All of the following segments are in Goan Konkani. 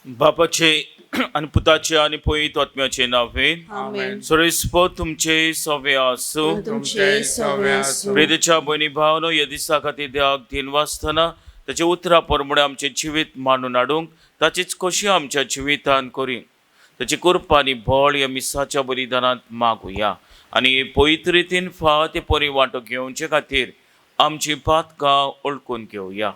बापाचे आनी पुताचे आनी पवित्र आत्म्याचे नांवेन. आमेन. सर्वेस्पर तुमचे सवे आसूं. आनी तुमचे सवे आसूं. प्रेरीच्या भयणी भावनो, ह्या दिसा खातीर देवाक दिनवासतना ताचे उतरां प्रमाणे आमचें जिवीत मांडून हाडूंक ताचीच खोशी आमच्या जिवितान करी ताची कृपा आनी बळ ह्या मिसाच्या बलिदानांत मागुया आनी हे पवित्र रितीन फाव ते परी वांटो घेवचे खातीर आमची पातकां वळखून घेवया.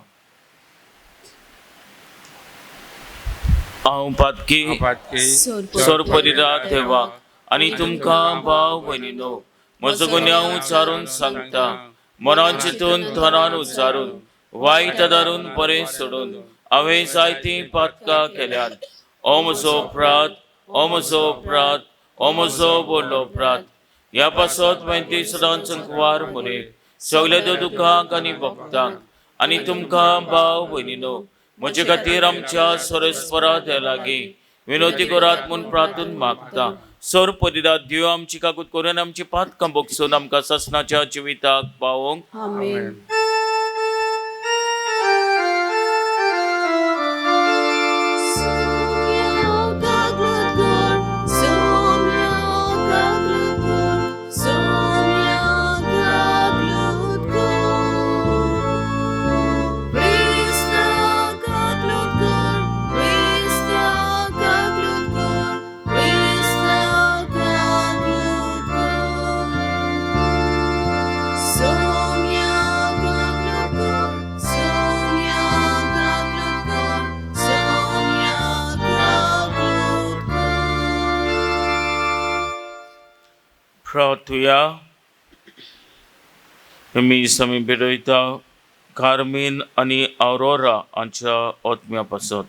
हांव पातकी सरपरिरा देवाक आनी तुमकां भाव भयणीनो म्हजो गुन्यांव उचारून सांगता. मनान चिंतून, थरान उचारून, वायट धरून, बरें सोडून हांवें जायतीं पातकां केल्यात. ओ म्हजो अपराध, ओ म्हजो अपराध, ओ म्हजो व्हडलो अपराध. ह्या पासत वेंती सदांच संकवार मुरे सगल्या देव दुखांक आनी भक्तांक आनी तुमकां भाव भयणीनो म्हजे खातीर आमच्या सरस्परा लागीं विनोती करात म्हूण प्रार्थून मागता. सर परिदा देव आमची काकूत करून आमची पातकां भोगसून आमकां ससनाच्या जिविताक पावोवंक. आमेन. प्रार्थुया. मीस आमी भेटयता कार्मीन आनी आवरोरा हांच्या आत्म्या पासत.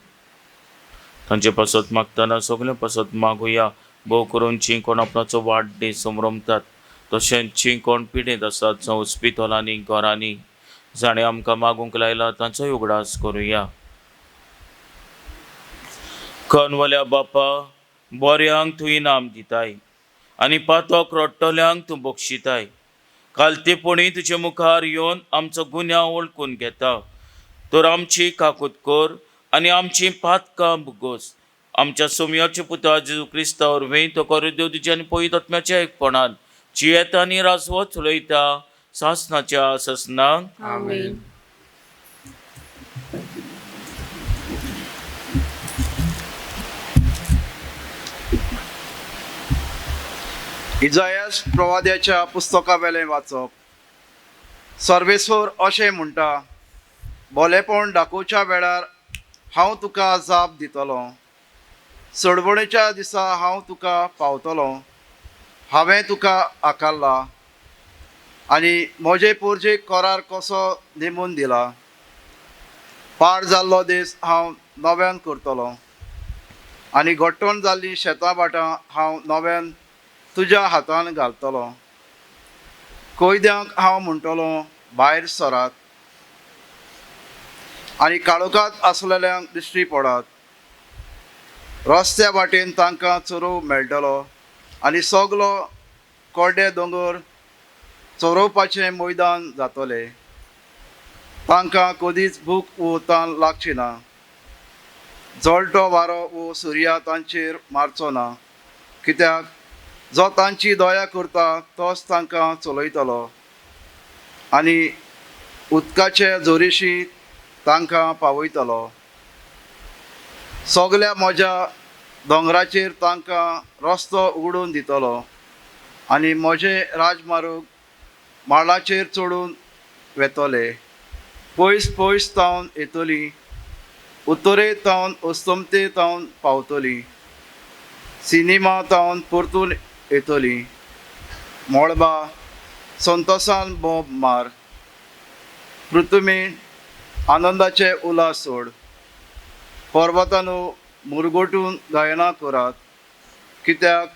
तांचे पासत मागतना सगळ्या पासत मागुया, भोव करून जी कोण आपणाचो वाडदीस संभ्रमतात, तशेंच जी कोण पिडेंत आसात जावं हॉस्पिटलांनी, घरांनी, जाणें आमकां मागूंक लायला तांचोय उगडास करुया. कनवल्या बापा, बऱ्यांक तूं इनाम दिताय आनी पातक रडटल्यांक तूं बक्षिताय. कालतेपणी तुजे मुखार येवन आमचो गुन्यांव वळखून घेता तर आमची काकूत कर आनी आमची पातकां भुगोस. आमच्या सोमयाचे पुता जेजू क्रिस्ता वरवीं, तो करू देव तुज्या आनी पवित्र आत्म्याच्या एकपणान जियेता आनी राजवत चलयता सासनाच्या ससनाक. आमेन. इजायास प्रवाद्याच्या पुस्तकावेलें वाचप. सर्वेस्वर अशें म्हणटा, भोलेपण दाखोवच्या वेळार हांव तुका जाप दितलो, सोडवणेच्या दिसा हांव तुका पावतलो. हांवें तुका आकारला आनी म्हजे पोरजेक करार कसो नेमून दिला. पाड जाल्लो दीस हांव नव्यान करतलो आनी घट्टण जाल्लीं शेतां भाटां हांव नव्यान तुज्या हातान घालतलो. कोयद्यांक हांव म्हणटलो, भायर सरात आनी काळोखांत आसलेल्यांक दिश्टी पडात. रस्त्या वाटेन तांकां चरोव मेळटलो आनी सगलो कोड्डे दोंगर चरोवपाचें मैदान जातलें. तांकां कदीच भूक वो तान लागची ना, जळटो वारो वो सुर्या तांचेर मारचो ना, कित्याक जो तांची दया करता तोच तांकां चलयतलो आनी उदकाचे जोरीशी तांकां पावयतलो. सगल्या म्हज्या दोंगराचेर तांकां रस्तो उगडून दितलो आनी म्हजे राजमार्ग माळाचेर चडून वेतले. पयस पयस तावन येतली, उत्तरे तावन अस्तमते तावन पावतली, सिनेमा तावन परतून येतली. मळबा संतोसान बोब मार, पृथ्वी आनंदाचे उल्हास सोड, पर्वतानो मुरगोटून गायनां करात, कित्याक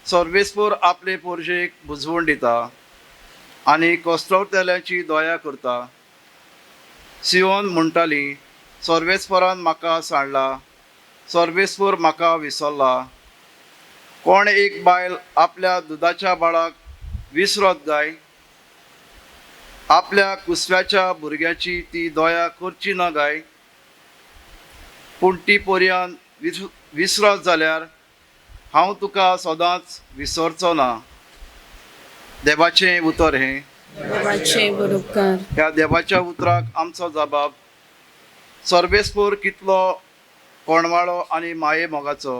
सर्वेस्पर आपले पोरजेक बुजवण दिता आनी कश्टवतल्यांची दया करता. सियोन म्हणटाली, सर्वेस्परान म्हाका सांडला, सर्वेस्पर म्हाका विसरला. कोण एक बायल आपल्या दुदाच्या बाळाक विसरत गाय? आपल्या कुसव्याच्या भुरग्याची ती दया करची ना गाय? पूण ती पर्यान विसरत जाल्यार हांव तुका सदांच विसरचो ना. देवाचें उतर हें. देवाचे बरोबकार. ह्या देवाच्या उतराक आमचो जबाब. सर्वेस्पोर कितलो कोणवाळो आनी माये मोगाचो.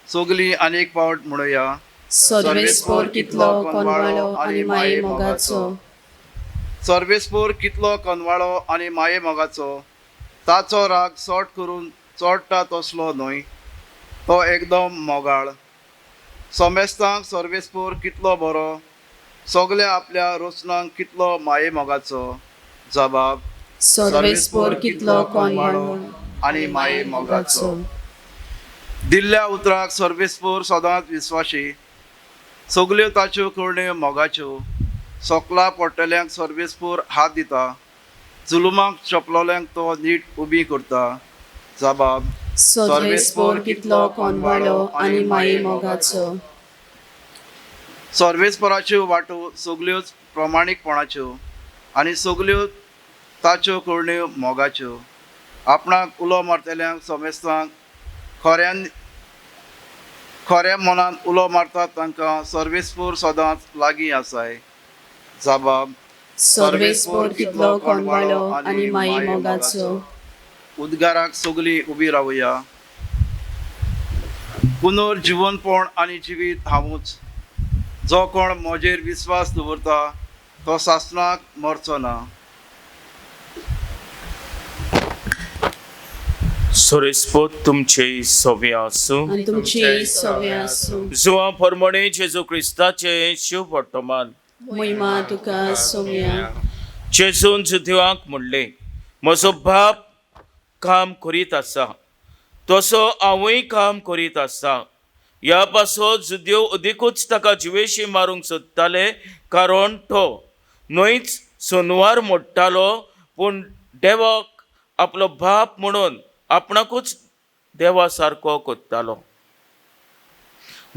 सगलीं आनी एक फावट म्हणुया. सर्वेस्पोर कितलो कोनवाळो आनी माये मोगाचो. सर्वेस्पोर कितलो कनवाळो आनी माये मोगाचो. ताचो राग सट करून चोडटा तसलो न्हय, तो एकदम मोगाळ. समेस्तांक सर्वेस्पोर कितलो बरो, सगल्या आपल्या रचनांक कितलो माये मोगाचो. जबाब. सर्वेस्पोर कितलो कोनवाळो आनी माये मोगाचो. दिल्ल्या उतराक सर्वेस्पोर सदांच विस्वाशी. सगल्यो ताच्यो करण्यो मोगाच्यो. सोकला पडटल्यांक सर्वेस्पोर हात दिता, जुलुमाक चपलोल्यांक तो नीट उबी करता. जबाब. सर्वेस्पोर कितलो कोनवाळो आनी माये मोगाचो. सर्वेस्पोराच्यो वाटो सगल्योच प्रमाणीकपणाच्यो आनी सगल्यो ताच्यो करण्यो मोगाच्यो. आपणाक उलो मारतल्यांक समेस्तांक खऱ्यान खऱ्या मनान उलो मारतात तांकां सर्वेस्पोर सदांच लागीं आसाय. जबाब. सर्वेस्पोर कितलो कोनवाळो आनी माये मोगाचो. उद्गाराक सगलीं उबी रावया. पुनर्जिवनपण आनी जिवीत हांवूच. जो कोण म्हजेर विस्वास दवरता तो सासणाक मरचो ना. सोरेस्पोत तुमचे सवे आसूं. आनी तुमचे सवे आसूं. जुआ फरमणे जेजू क्रिस्ताचे शिव वर्तमान. महिमा तुका सोम्या. जेजून जुदेवांक म्हणलें, म्हजो बाप काम करीत आसा तसो हांवूय काम करीत आसा. ह्या पासत जुदेव अदिकूच ताका जिवेशी मारूंक सोदताले, कारण तो न्हयच सोनवार मोडटालो, पूण देवाक आपलो बाप म्हणून आपणाकूच देवा सारको कोत्तालो.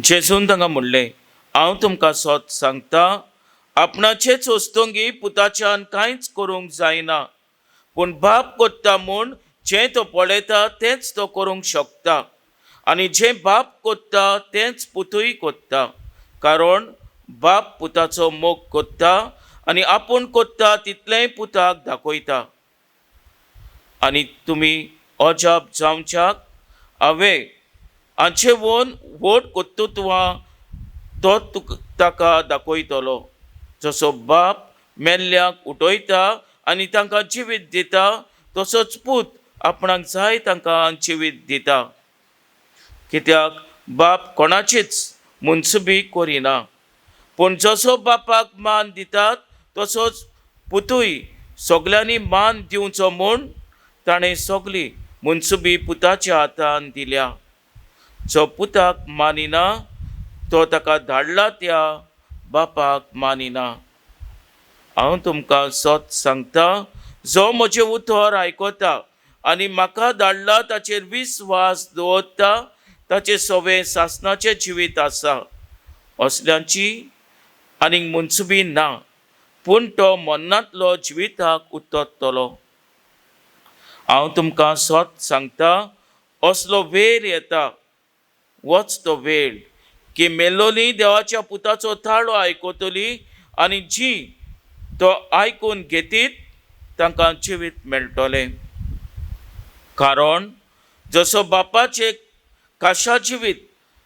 जेजून तांकां म्हणलें, हांव तुमकां सत सांगता, आपणाचेच वस्तुंगी पुताच्यान कांयच करूंक जायना, पूण बाप कोत्ता म्हूण जें तो पळयता तेंच तो करूंक शकता, आनी जें बाप कोत्ता तेंच पुतूय कोत्ता. कारण बाप पुताचो मोग कोत्ता आनी आपूण कोत्ता तितलेंय पुताक दाखयता. आनी तुमी अजाप जावच्याक हांवें हांचे वोन व्हड कर्तृत्वां तो तुका ताका दाखयतलो. जसो बाप मेल्ल्याक उठयता आनी तांकां जिवीत दिता, तसोच पूत आपणाक जाय तांकां जिवीत दिता. कित्याक बाप कोणाचीच मुनसुबी करिना, पूण जसो बापाक मान दितात तसोच पुतूय सगल्यांनी मान दिवचो म्हूण ताणें सगली मुनसुबी पुताच्या हातान दिल्या. जो पुताक मानिना तो ताका धाडला त्या बापाक मानिना. हांव तुमकां सत सांगता, जो म्हजें उतर आयकता आनी म्हाका धाडला ताचेर विस्वास दवरता ताचें सवें सासणाचें जिवीत आसा. असल्यांची आनीक मुनसुबी ना, पूण तो मरणांतलो जिविताक उतरतलो. हांव तुमकां सत सांगता, असलो वेळ येता, वच तो वेळ की मेल्लोली देवाच्या पुताचो ताळो आयकतली आनी जी तो आयकून घेतीत तांकां जिवीत मेळटलें. कारण जसो बापाचें काशा जिवीत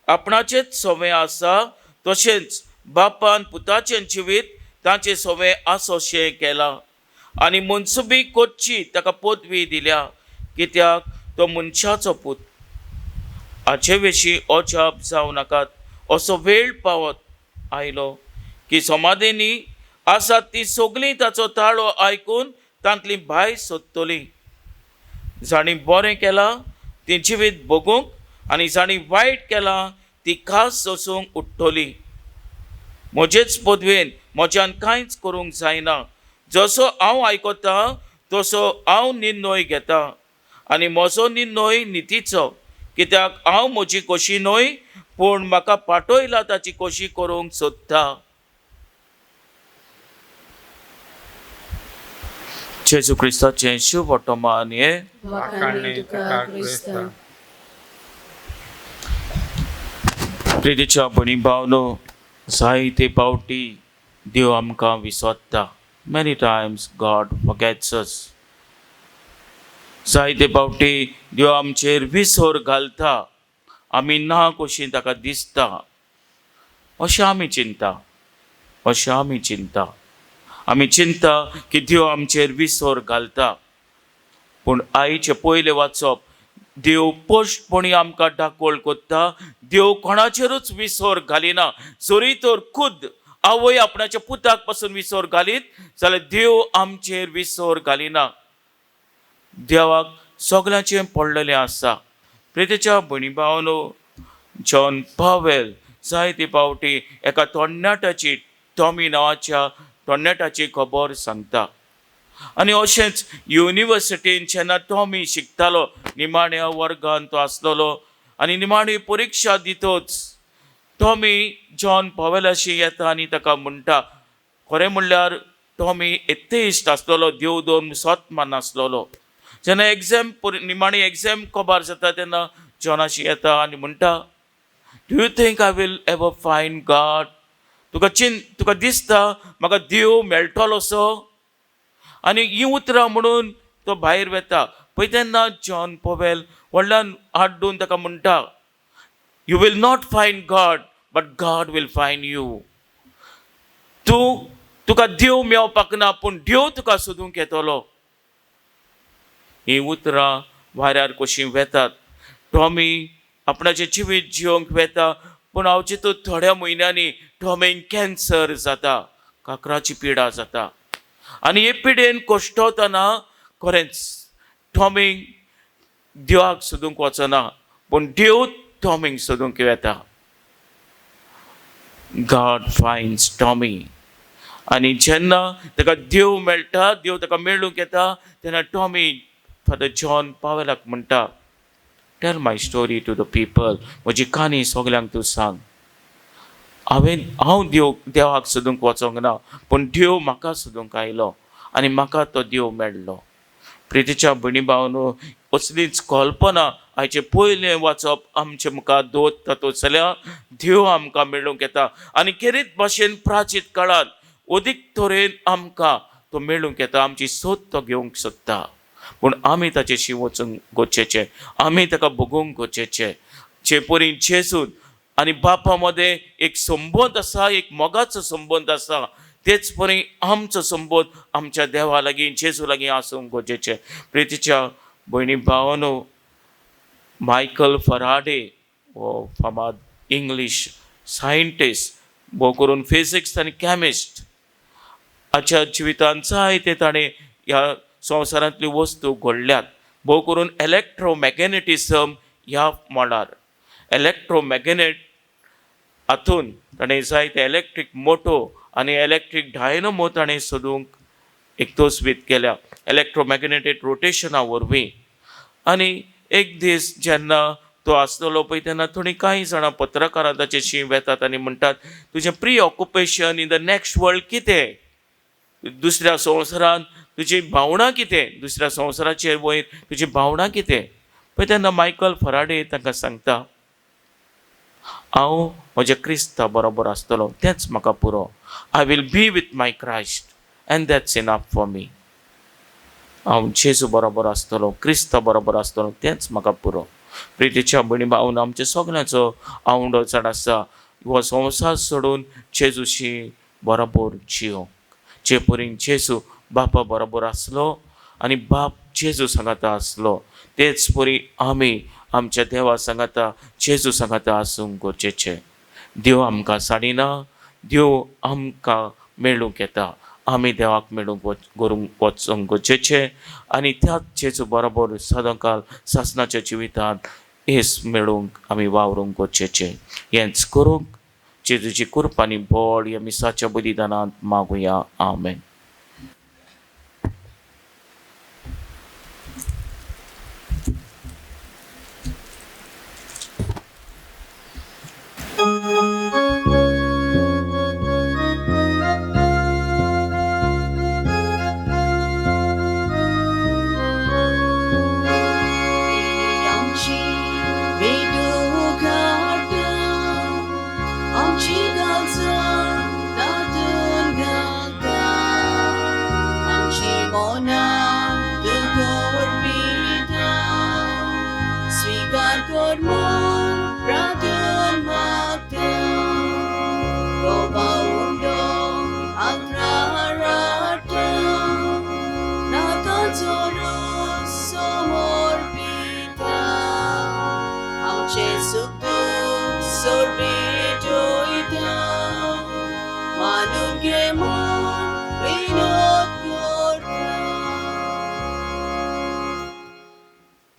आपणाचेच सवें आसा, तशेंच बापान पुताचें जिवीत तांचें सवें आसोशें केलां आनी मनसुबी करची ताका पदवी दिल्या, कित्याक तो मनशाचो पूत. हाचे विशीं अजाप जावं नाकात. असो वेळ पावत आयलो की समाधेनी आसात ती सगळीं ताचो ताळो आयकून तांतली भायर सोदतली. जांणी बरें केलां ती जिवीत भोगूंक आनी जांणी वायट केलां ती खास सोसूंक उठ्ठली. म्हजेच पदवेन म्हज्यान कांयच करूंक जायना. जसो हांव आयकता तसो हांव निर्णय घेता आनी म्हजो निर्णय नितीचो, कित्याक हांव म्हजी कशी न्हय, पूण म्हाका पाठयला ताची कशी करूंक सोदता. जेजू क्रिस्ताचें शुभ वर्तमान हें. वाखाणे तुका क्रिस्ता. प्रितीच्या भयणी भावनो, जायते फावटी देव आमकां विसरता. Many times God forgets us. जायते फावटी देव आमचेर विसर घालता. आमी ना कशी ताका दिसता अशें आमी चिंता, अशें आमी चिंता. आमी चिंता की देव आमचेर विसर घालता. पूण आयचें पयलें वाचप देव स्पश्टपणी आमकां दाखोवल कोत्ता, देव कोणाचेरूच विसर घालिना. जरी तर खुद आवय आपणाच्या पुताक पासून विसर घालीत जाल्यार देव आमचेर विसर घालिना. देवाक सगळ्यांचें पडलेलें आसा. प्रितीच्या भयणी भावनो, जॉन पावेल जायते फावटी एका तरणाट्याची, टॉमी नांवाच्या तरणाट्याची खबर सांगता. आनी अशेंच युनिवर्सिटीन जेन्ना टॉमी शिकतालो, निमाण्या वर्गान तो आसलेलो आनी निमाणी परिक्षा दितच टॉमी जॉन पावेलाशी येता आनी ताका म्हणटा, खरें म्हणल्यार टॉमी एथेइस्ट आसलेलो, देव दोन सत मानासलेलो. जेन्ना एग्झाम, निमाणी एग्झाम कबार जाता तेन्ना जॉनाशी येता आनी म्हणटा, "Do you think I will ever find God? तुका दिसता म्हाका देव मेळटलो असो?" आनी ही उतरां म्हणून तो भायर वेता पळय तेन्ना जॉन पॉवेल व्हडल्यान आड्डून ताका म्हणटा, "You will not find God, but God will find you." तुका देव मेळपाक ना, पूण देव तुका सोदूंक येतलो. ही उतरां वाऱ्यार कशीं वेतात. टॉमी आपणाचें जिवीत जियोंक वेता, पूण हांव चिंतू थोड्या म्हयन्यांनी टॉमीक कॅन्सर जाता, काकराची पिडा जाता. आनी हे पिडेन कश्टवतना खरेंच टॉमीक देवाक सोदूंक वचना, पूण देव टॉमीक सोदूंक येता. God finds Tommy. आनी जेन्ना ताका देव मेळटा, देव ताका मेळूंक येता, तेन्ना टॉमी फादर जॉन पावेलाक म्हणटा, "Tell my story to the people. म्हजी काणी सगल्यांक तूं सांग. हांव देवाक सोदूंक वचोंक ना, पूण देव म्हाका सोदूंक आयलो आनी म्हाका तो देव मेळ्ळो." प्रितीच्या भयणी भावनो, असलीच कल्पना आयचें पयलें वाचप आमचे मुखार दवरता. तो जाल्यार देव आमकां मेळूंक येता आनी खेरीत भाशेन प्राचीन काळांत अदीक तरेन आमकां तो मेळूंक येता. आमची सोद तो घेवंक सोदता, पूण आमी ताचेशी वचूंक गरजेचें, आमी ताका भोगूंक गरजेचें. जे परी जेजून आनी बापा मदें एक संबंद आसा, एक मोगाचो संबंद आसा, तेच परी आमचो संबंद आमच्या देवा लागीं, जेजू लागीं आसूंक गरजेचें. प्रितीच्या भयणी भावानो, मायकल फराडे हो फामाद इंग्लीश सायंटिस्ट, भोव करून फिजिक्स आनी केमिस्ट. हाच्या जिवितांत जायते ताणें ह्या संवसारांतल्यो वस्तू घडल्यात, भोव करून इलेक्ट्रोमॅग्नेटिझम ह्या मळार. इलेक्ट्रोमॅग्नेट हातून ताणें जायते इलेक्ट्रीक मोटो आनी इलेक्ट्रीक डायनमो ताणें सोदूंक एक तस्वीर केल्या इलेक्ट्रोमॅग्नेटीक रोटेशना वरवीं. आनी एक दीस जेन्ना तो आसलेलो पळय तेन्ना थोडीं कांय जाणां पत्रकारां ताचेशी वेतात आनी म्हणटात, "तुजें pre occupation in the next world कितें? दुसऱ्या संवसारांत तुजी भावनां कितें? दुसऱ्या संवसाराचेर वयर तुजी भावनां कितें?" पळय तेन्ना मायकल फराडे तांकां सांगता, "हांव म्हज्या क्रिस्ता बरोबर आसतलो, तेंच म्हाका पुरो. I will be with my Christ and that's enough for me. हांव जेजू बरोबर आसतलो, क्रिस्ता बरोबर आसतलो, तेंच म्हाका पुरो." प्रितीच्या भयणी भावन, आमच्या सगल्यांचो आवंडो चड आसा हो संवसार सोडून जेजूशी बरोबर जियोंक. जे परीन जेजू बापा बरोबर आसलो आनी बाप जेजू सांगाता आसलो, तेच परी आमी आमच्या देवा सांगाता, जेजू सांगाता आसूंक गरजेचें. देव आमकां साडिना, देव आमकां मेळूंक येता. आमी देवाक मेळूंक करूंक वचूंक गरजेचें आनी त्याच जेजू बरोबर सदांकाल सासणाच्या जिवितांत येस मेळूंक आमी वावरूंक गरजेचें. हेंच करूंक जेजूची कृपा आनी बळ ह्या मिसाच्या बलिदानांत मागुया. आमेन. आमची वेटो घाट. आमचें सुख दूख सोडविटोयता मानून घे म्हूण विनोद करता.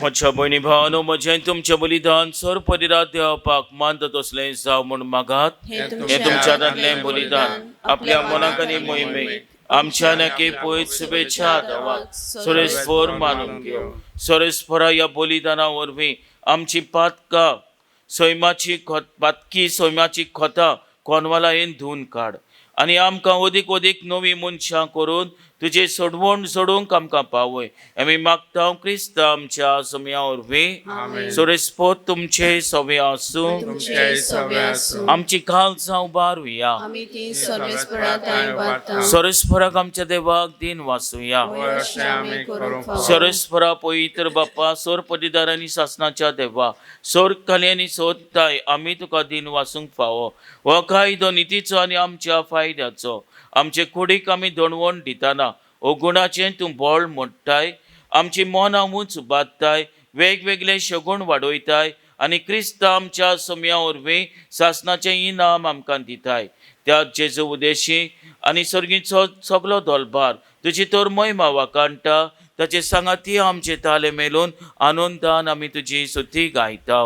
म्हज्या भयणी भावानो, म्हजें तुमचें बलिदान सरपरिरात देवपाक मानता तसलें जावं म्हूण मागात. हे हें तुमच्या हातांतलें बलिदान आपल्या मनाक आनी मोहिमेक आमच्या नाके पयत शुभेच्छा देवाक सुरेस्फोर मानून घेव. सुरेस्फोरा ह्या बलिदाना वरवीं आमची पातकां सैमाची पातकी सैमाची खोतां कोनवालायेन धुवन काड आनी आमकां अदीक अदीक नवीं मनशां करून तुजी सोडवण सोडूंक आमकां पावय. आमी मागता क्रिस्त आमच्या समया वरवीं. सुरेस्पोत तुमचे सवे आसूं. तुमचे सवे आसूं. आमची कालसां उबारुया. आमी ती सर्वेस्परा तांय उबारता. सरस्पराक आमच्या देवाक दिन वाचुया. अशें आमी करूंक फावो. सरस्परा पवित्र बाप्पा, सोर पदीदार आनी सासणाच्या देवा, सोर खाली आनी सोदताय आमी तुका दिन वाचूंक फावो. हो कायदो नितीचो आनी आमच्या फायद्याचो. आमचे कुडीक आमी दणवण दितना अगुणाचें तूं बळ मोडटाय, आमची मनां उंच बादताय, वेगवेगळे शगुण वाडयताय आनी क्रिस्त आमच्या समया वरवीं सासणाचें इनाम आमकां दिताय. त्या जेजू उदेशी आनी सर्गीचो सगलो दोलबार तुजी तर महिमा वाखाणटा. ताचे सांगाती आमचे ताले मेलून आनंदान आमी तुजी सुती गायता.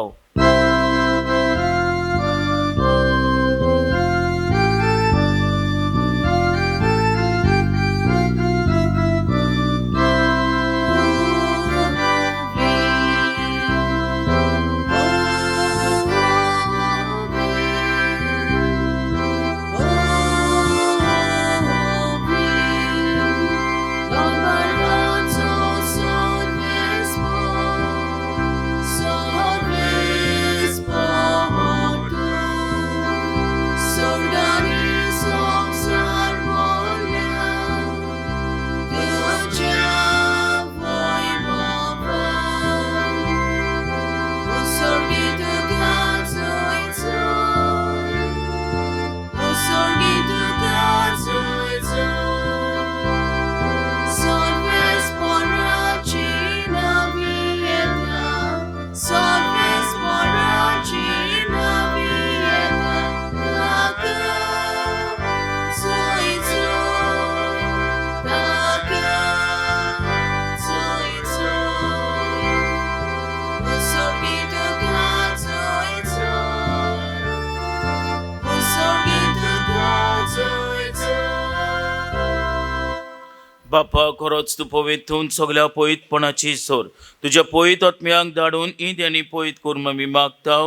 बापा, खरोच तूं पवित्र सगल्या पवित्रपणाची सोर तुज्या पवित्र आत्म्यांक धाडून ईद आनी पवित्र करून आमी मागता.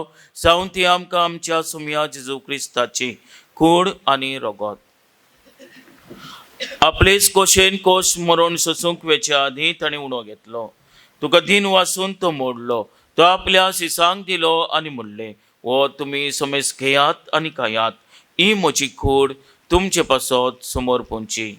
जावन ती आमकां आमच्या सुमया जेजू क्रिस्ताची कूड आनी रगत. आपलेच कोशेन कोश मरण सोसूंक वेच्या आदीं ताणें उणो घेतलो. तुका दिन वासून तो मोडलो, तो आपल्या सिसांक दिलो आनी म्हणलें, हो तुमी समेज घेयात आनी खायात, ही म्हजी कूड तुमचे पासत समोर पोंची.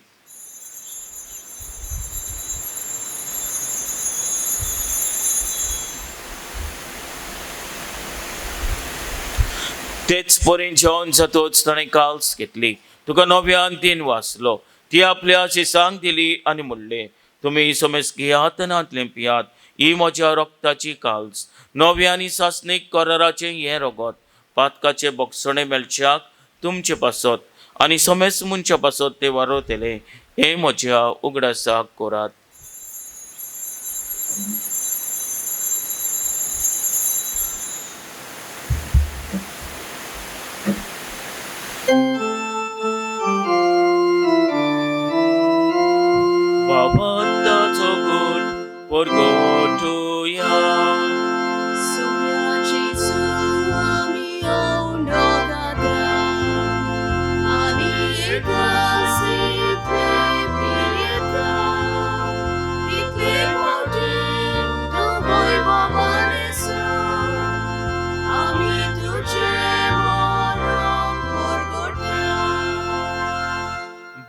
तेच परीन जेवण जातोच ताणें काल्स घेतली, तुका नव्यान दिन वाचलो, ती आपल्या शिसांक दिली आनी म्हणलें, तुमी समेज घेयात आनी हातलें पियात, ही म्हज्या रक्ताची काल्स, नव्या आनी सासणीक कराराचें हें रगत पातकाचें बोगसणें मेळच्याक तुमचे पासत आनी समेज मनच्या पासत तें वारवतलें. हें म्हज्या उगडासाक करात. बाबांताचो गुण परगटुया.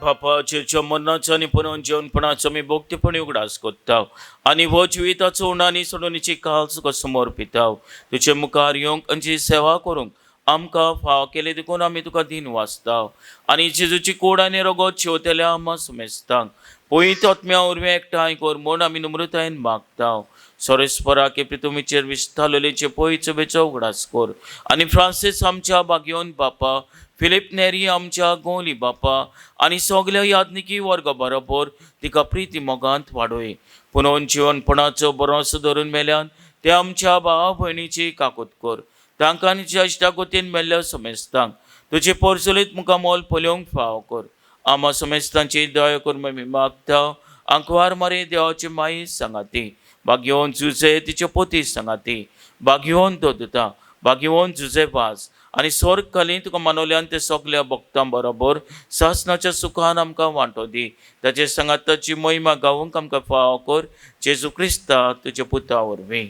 बापाच्या मरणाचो आनी पुनोवन जेवणपणाचो आमी भोक्तेपणी उगडास कोत्ता आनी हो जिविताचो उणो आनी सोडोवणेची काल तुका समोर पिता. तुजे मुखार येवंक आनी सेवा करूंक आमकां फाव केले देखून आमी तुका दिन वाचता आनी जेजूची कोड आनी रगत शेवतेल्या आमा सुमेस्तांक पयत आत्म्या वरवीं एकठांय कर म्हूण आमी नम्रतायेन मागता. सोरेस्परा के तुमीचेर विस्तारलेचे पयचो बेचो उगडास कर आनी फ्रांसीस आमच्या बागयोन बापा, फिलीप नेरी आमच्या गोली बापा आनी सगल्या याज्ञिकी वर्ग बरोबर तिका प्रिती मोगांत वाडोय. पुनोन जिवनपणाचो बरोसो धरून मेल्यान ते आमच्या भावा भयणीची काकूत कर. तांकां आनी इश्टागोतीन मेल्ल्या समेस्तांक तुजे पोरसुलीत मुखार मोल पळोवंक फावो कर. आमा समेस्तांची दया करून आमी मागता. आंकवार मारी देवाची माई सांगाती, बागयोवन जुजे तिचे पोती सांगाती, बागयोवन दोदता, बागयोवन जुजे वास आनी स्वर्ग खाली तुका मानवल्यान ते सगल्या भक्तां बरोबर सासनाच्या सुखान आमकां वांटो दी. ताचे सांगात ताची महिमा गावूंक आमकां फावो कर. जेजू क्रिस्ता तुज्या पुता वरवीं.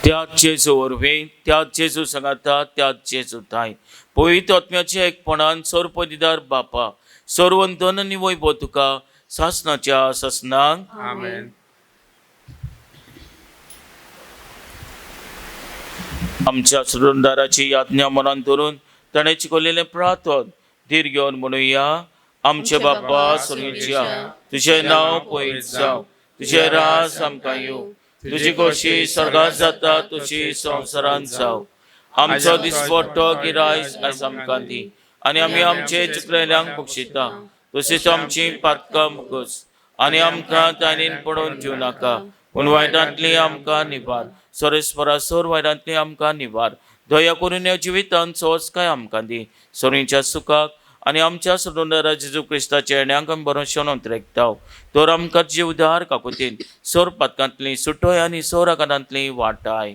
त्याच जेजू वरवीं, त्याच जेजू सांगाता, त्याच जेजू थांय पवित्र आत्म्याच्या एकपणान सर्वपदिदार बापा सर्वंधन आनी वैभव तुका सासनाच्या सासनाक. आमेन. आमच्या सुरुंदाराची याज्ञा मनान धरून ताणें शिकवलेलें प्रार्थन धीर घेवन म्हणुया. आमचे बापा स्वर्गीच्या, तुजें नांव पयस जावं, तुजें राज आमकां येवं, तुजी खोशी स्वर्गांत जाता तशी संवसारांत जावं. आमचो दिसपट्टो गिरायस आयज आमकां दी आनी आमी आमचे चुकलेल्यांक बक्षिता तशीच आमची पातकां मुगस आनी आमकां ताणेन पडोवन दिवं नाका, पूण वायटांतली आमकां निवार. सोरेस्परा सोर वायटांतली आमकां निवार. दया करून ह्या जिवितांत सोंसकाय आमकां दी. सोरींच्या सुखाक आनी आमच्या सोडून जेजू क्रिस्ताच्या येण्याक आमी बरो शणोत रेखता. तर आमकां जी उदार काकुतीन सोर पातकांतली सुटोय आनी सोर आकारांतली वाटाय.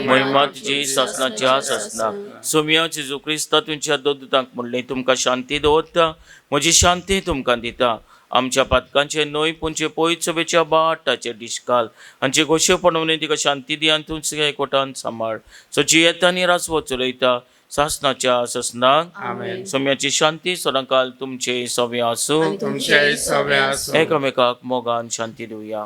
महिमा तुजी सासनाच्या सासना. सोम्या जेजू क्रिस्ता तुमच्या दोदूतांक म्हणलें, तुमकां शांती दवरता, म्हजी शांती तुमकां दिता. आमच्या पातकांचे न्हय पुणचे पयत सभेच्या बाटाचे डिशकाल हांचे गोशेपण तिका शांती दी आनी तुमच्या एकवटान सांबाळ. सो जी येता आनी राजवत चलयता सासनाच्या सासनाक. आमेन. सोम्याची शांती सदांकाल तुमचे सवे आसूं. तुमचे सवे आसूं. एकामेकाक मोगान शांती दिवया.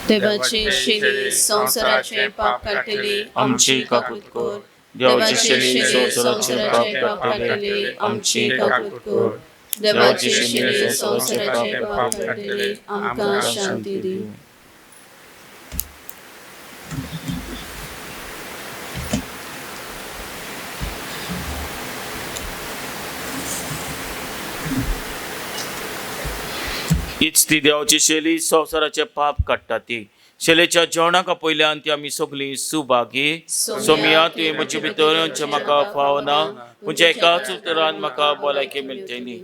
देवाचे शेली संवसाराचे पाप काडटली आमची काकूत कर. देवाची शेली संवसाराचे पाप काडटली आमची काकूत कर. देवाची शेली संवसाराचे पाप काडटली आमकां शांती दी. हीच ती देवाची शैली संवसाराचे पाप काडटा ती शैलेच्या जेवणाक आपयल्यान ती आमी सगळीं सुभागी. सोमिया तुवें म्हजे भितर येवचें म्हाका फावना, पूण एकाच उतरान म्हाका भलायकी मेळटली.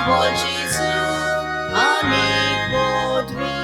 जेजू आनी पदवी.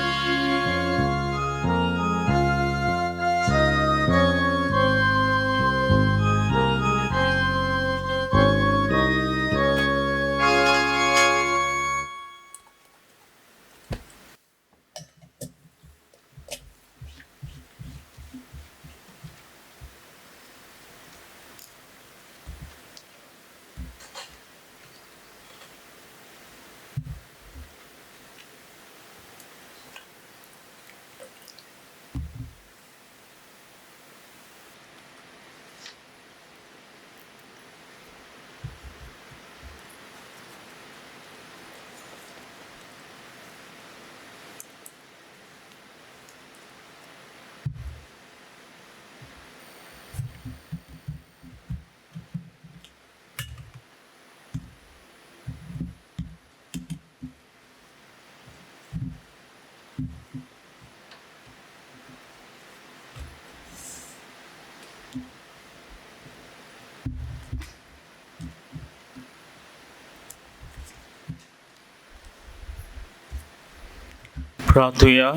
प्रार्थुया.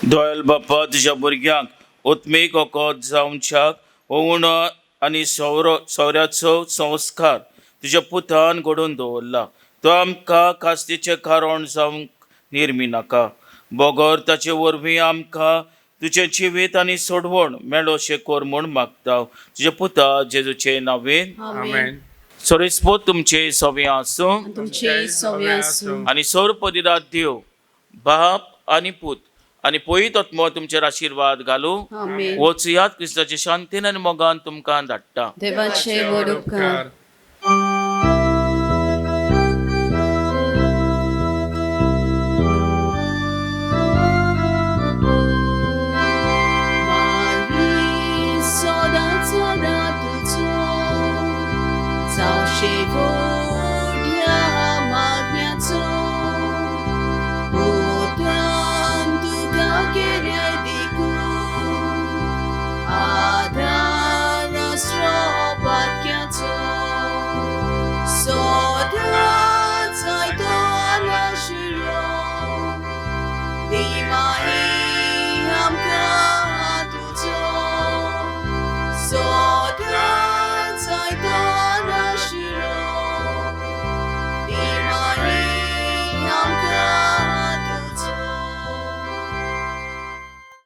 दोयल बापा, तुज्या भुरग्यांक उत्मीक वखद जावच्याक ओवण आनी सौरो सौऱ्याचो संस्कार तुज्या पुतान घडोवन दवरला. तो आमकां कास्तीचें कारण जावंक निर्मी नाका, बगर ताचे वरवीं आमकां तुजें जिवीत आनी सोडवण मेळोशें कर म्हूण मागता, तुज्या पुता जेजूचे नांवेन. आमेन. सोरेस्पोत तुमचे सवे आसूं. तुमचे सवे आसूं. आनी सौर पदिरात देव बाप आनी पूत आनी पयत आत्मो तुमचेर आशिर्वाद घालू. आमेन. वचयात क्रिस्ताचे शांतीन आनी मोगान तुमकां धाडटा. देवाचे व्हड उपकार.